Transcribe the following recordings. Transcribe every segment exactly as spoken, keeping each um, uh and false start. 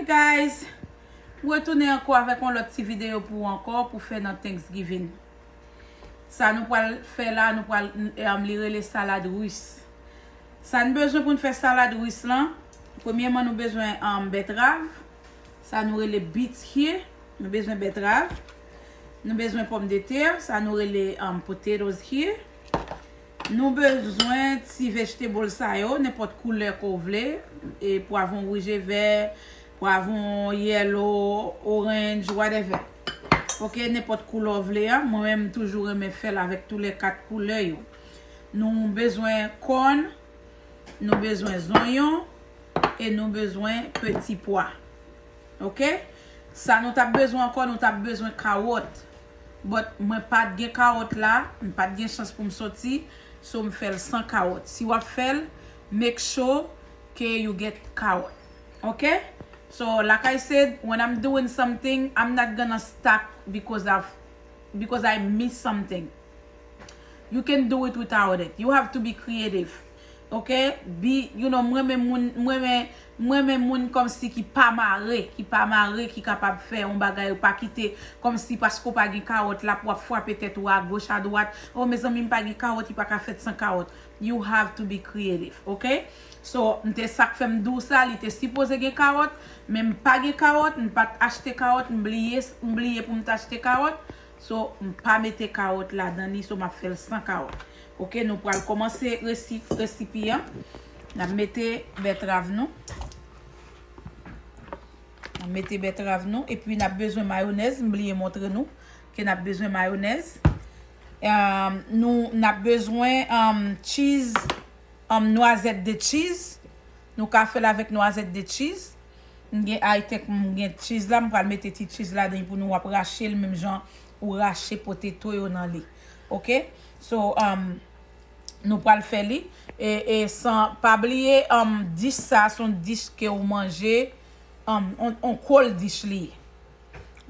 Guys, m retounen ankò avèk yon lòt ti videyo pou ou ankò pou fè nan Thanksgiving. Sa nou pral fè la, nou pral, um, li rele salad ris. Sa n bezwen pou n fè salad ris lan, premyèman nou bezwen, um, bètrav. Sa nou rele beets here. Nou bezwen bètrav. Nou bezwen pòmdetè. Sa nou rele, um, potatoes here. Nou bezwen ti vegetable sa yo, nenpòt koulè ke w vle. E pwavwon wouj e vè, pwavwon yellow, orange, whatever. Ok, nenpòt koulè w vle a. Mwen menm, m toujou renmen fè l avèk tou lè kat koulè yo. Nou bezwen kòn, nou bezwen zonyon, e nou bezwen peti pwa. Ok? Sa nou t ap bezwen ankò, nou t ap bezwen kawòt. But mwen pa t gen kawòt la, m pa t gen chans pou m soti, so m fè l san kawòt. Si w ap fè l, make sure ke you get kawòt. Ok? So, like I said, when I'm doing something, I'm not gonna stop because of, because I miss something. You can do it without it. You have to be creative. Ok? Be, you know, mwen men moun, mwen men, mwen men moun kòmsi ki pa mare, ki pa mare, ki kapab fè yon bagay, ou pa kite kòmsi paske w pa gen kawòt la pou w ap frape tèt ou agoch adwat. Oh, mezanmi, m pa gen kawòt, li pa ka fèt san kawòt. You have to be creative, ok? So, m te, sa k fè m di w sa, li te sipoze gen kawòt, men m pa gen kawòt, m pa t achte kawòt, m bliye, m bliye pou m t achte kawòt. So, m pa mete kawòt ladan li, so m ap fè l san kawòt. Ok, nou pral kòmanse resi-, resipi an. N ap mete bètrav nou. N ap mete bètrav nou. Epi n ap bezwen mayonèz. M bliye montre nou ke n ap bezwen mayonèz. Um, nou, n ap bezwen, um, cheese, um, nwazèt de cheese. Nou ka fè l avèk nwazèt de cheese. M gen, I think m gen cheese la, m pral mete ti cheese ladan pou nou, w ap rache l menm jan ou rache potato yo nan li. Ok? So, um, nou pral fè li. E, e san, pa bliye, um, dish sa, se yon dish ke ou manje, um, on, on cold dish li ye.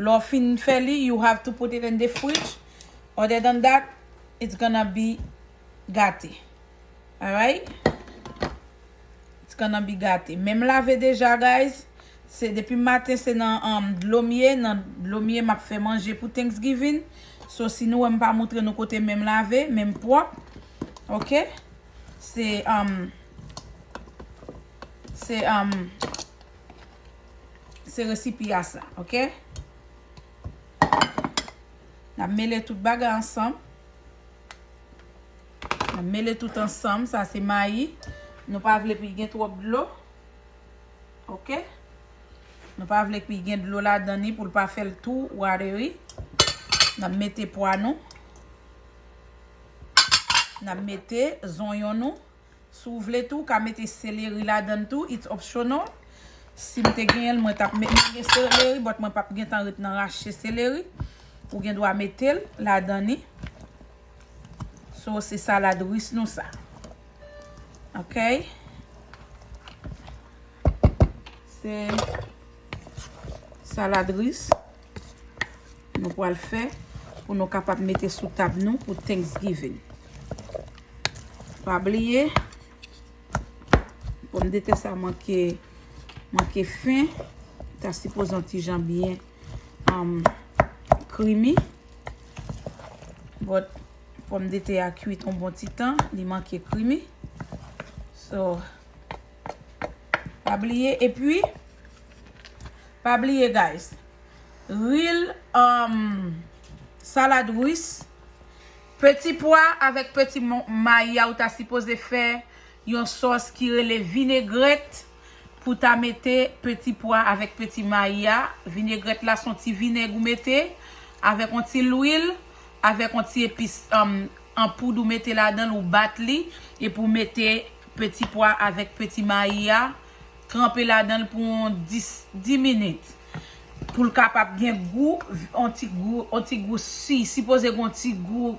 Lè w fin fè li, you have to put it in the fridge. Other than that, it's gonna be gate. Alright? It's gonna be gate. Men m lave deja, guys. Se depi maten, se nan, um, dlo m ye, nan dlo m ye m ap fè manje pou Thanksgiving. So, si nou wè m pa montre nou kote men m lave, men m pwòp. Ok? Se, um, se, um, se resipi a sa, ok? N ap mele tout bagay ansanm. N ap mele tout ansanm. Sa se mayi. Nou pa vle pou l gen twòp dlo. Ok? Nou pa vle pou l gen dlo ladan li pou l pa fè l too watery. N ap mete pwa nou. N ap mete zonyon nou. Si w vle tou, w ka mete seleri ladan l tou, it's optional. Si m te genyen l, mwen t ap met, mwen gen seleri, but mwen p ap gentan ret nan rache seleri. Ou gen dwa mete l ladan li. So, se salad ris nou sa. Ok? Se salad ris nou pral fè pou nou kapab mete sou tab nou pou Thanksgiving. Pa bliye, pòmdetè sa manke, manke fen. Ta sipoze yon ti jan byen, um, creamy. But pòmdetè a kwit yon bon ti tan, li manke creamy. So, pa bliye, epi, pa bliye, guys, real, um, salad ris, peti pwa avèk peti mo-, mayi a, ou ta sipoze fè yon sòs ki rele vinegrèt pou ta mete peti pwa avèk peti mayi a. Vinegrèt la, se yon ti vinèg ou mete avèk yon ti lwil, avèk yon ti epis, um, an poud ou mete ladan l, ou bat li, epi ou mete peti pwa avèk peti mayi a, tranpe ladan l pou yon dis, dis minit. Pou l kapab gen gou, yon ti gou, yon ti gou si, sipoze gen yon ti gou,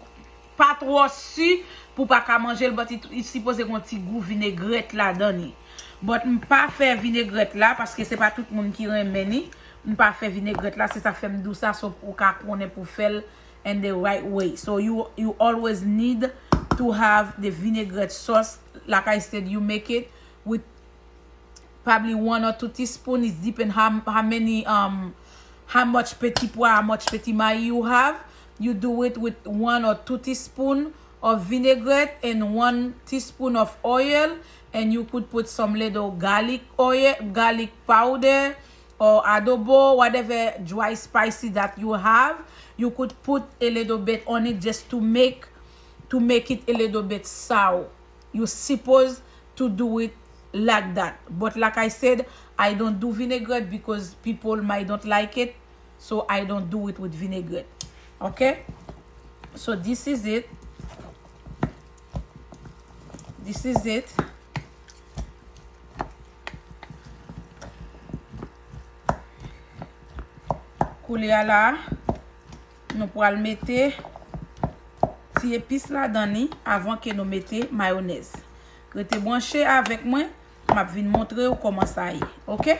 pa twò si pou pa ka manje l, but li, li sipoze gen yon ti gou vinegrèt ladan li. But m pa fè vinegrèt la, paske se pa tout moun ki renmen li. M pa fè vinegrèt la, se sa fè m di w sa, so ou ka konnen pou fè l in the right way. So you, you always need to have the vinaigrette sauce. Like I said, you make it with Probably one or two teaspoon. It depend how, how many, um, how much petit pois, how much petit mayi you have. You do it with one or two teaspoon of vinaigrette and one teaspoon of oil, and you could put some little garlic oil, garlic powder, or adobo, whatever dry spicy that you have. You could put a little bit on it just to make, to make it a little bit sour. You supposed to do it like that. But like I said, I don't do vinaigrette because people might don't like it. So I don't do it with vinaigrette. Okay? So this is it. This is it. Koulye a la, nou pral mete ti epis ladan li avan ke nou mete mayonèz. Rete branche avèk mwen, m ap vin montre w kòman sa ye. Oke?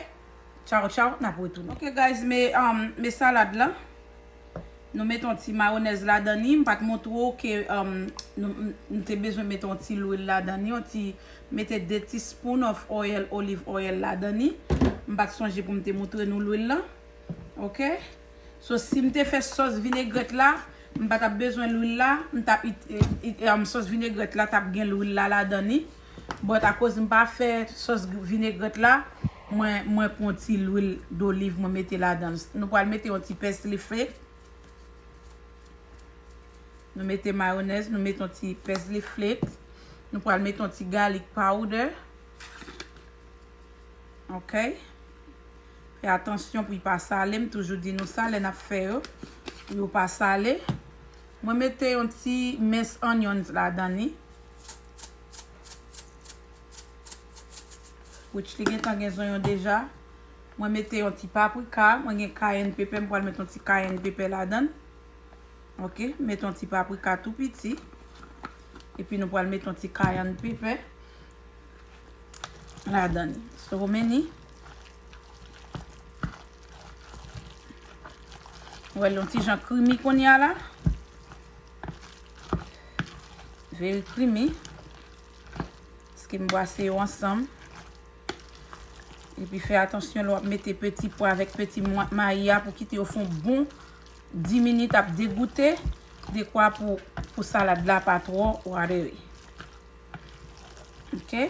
Tchaw, tchaw, n ap retounen. Oke, guys, me, um, me salad la. Nou mete yon ti mayonèz ladan li. M pa t montre w ke, um, nou, m, m te bezwen mete yon ti lwil ladan li, yon ti, mete de teaspoon of oil, olive oil ladan li. M pa t sonje pou m te montre nou lwil la. Oke? So, si m te fè sòs vinegrèt la, m pa t ap bezwen lwil la, m t ap it, it, it, um, sòs vinegrèt la t ap gen lwil la ladan li. But akoz m pa fè sòs vinegrèt la, mwen, mwen pran ti lwil doliv, mwen mete ladan l. Nou pral mete yon ti parsley flake. Nou mete mayonèz, nou mete yon ti parsley flake. Nou pral mete yon ti garlic powder. Oke? Fè atansyon pou l pa sale. M toujou di nou sa lè n ap fè yo, pou yo pa sale. Mwen mete yon ti minced onions ladan li. Which li gentan gen zonyon deja. Mwen mete yon ti paprika. Mwen gen cayenne pepper. M pral mete yon ti cayenne pepper ladan l. Oke, mete yon ti paprika tou piti. Epi nou pral mete yon ti cayenne pepper ladan li. So many. Wè l yon ti jan creamy kounye a la. Very creamy. Paske m brase yo ansanm. Epi fè atansyon lè w ap mete peti pwa avèk peti mwa, mayi a pou kite yo fè yon bon dis minit ap degoute, dekwa pou, pou salad la pa twò watery. Oke?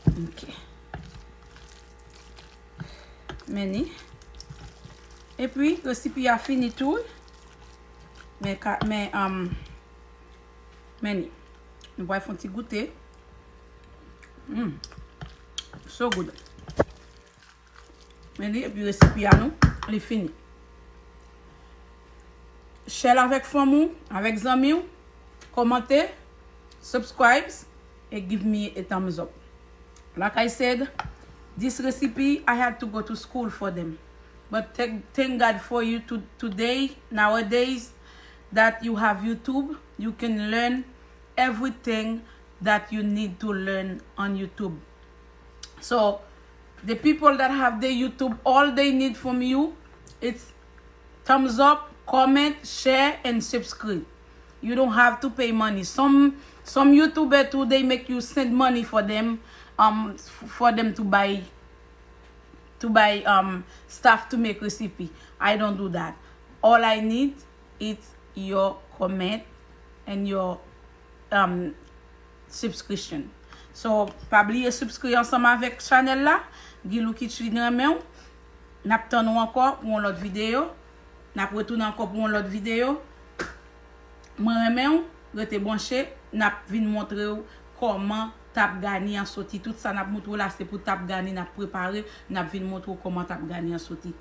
Oke. Men ni. Epi, resipi a fini tou. Men, ka, men, um, men ni. Nou pral fè yon ti goute. Mm. So good. Men li, epi resipi a nou, li fini. Share avèk fanmi w, avèk zanmi w, kòmante, subscribe, and give me a thumbs up. Like I said, this recipe, I had to go to school for them. But thank, thank God for you to, today, nowadays, that you have YouTube, you can learn everything that you need to learn on YouTube. So, the people that have the YouTube, all they need from you, it's thumbs up, comment, share, and subscribe. You don't have to pay money. Some, some YouTuber too, they make you send money for them, um, f-, for them to buy, to buy, um, stuff to make recipe. I don't do that. All I need, it's your comment and your, um, subscription. So, pa bliye subscribe ansanm avèk chanèl la. Guilou Kitchen renmen w. N ap tann ou ankò pou yon lòt videyo. N ap retounen ankò pou yon lòt videyo. Mwen renmen w, rete branche. N ap vin montre w kòman tap gani an soti. Tout sa n ap montre w la, se pou tap gani n ap prepare. N ap vin montre w kòman tap gani an soti.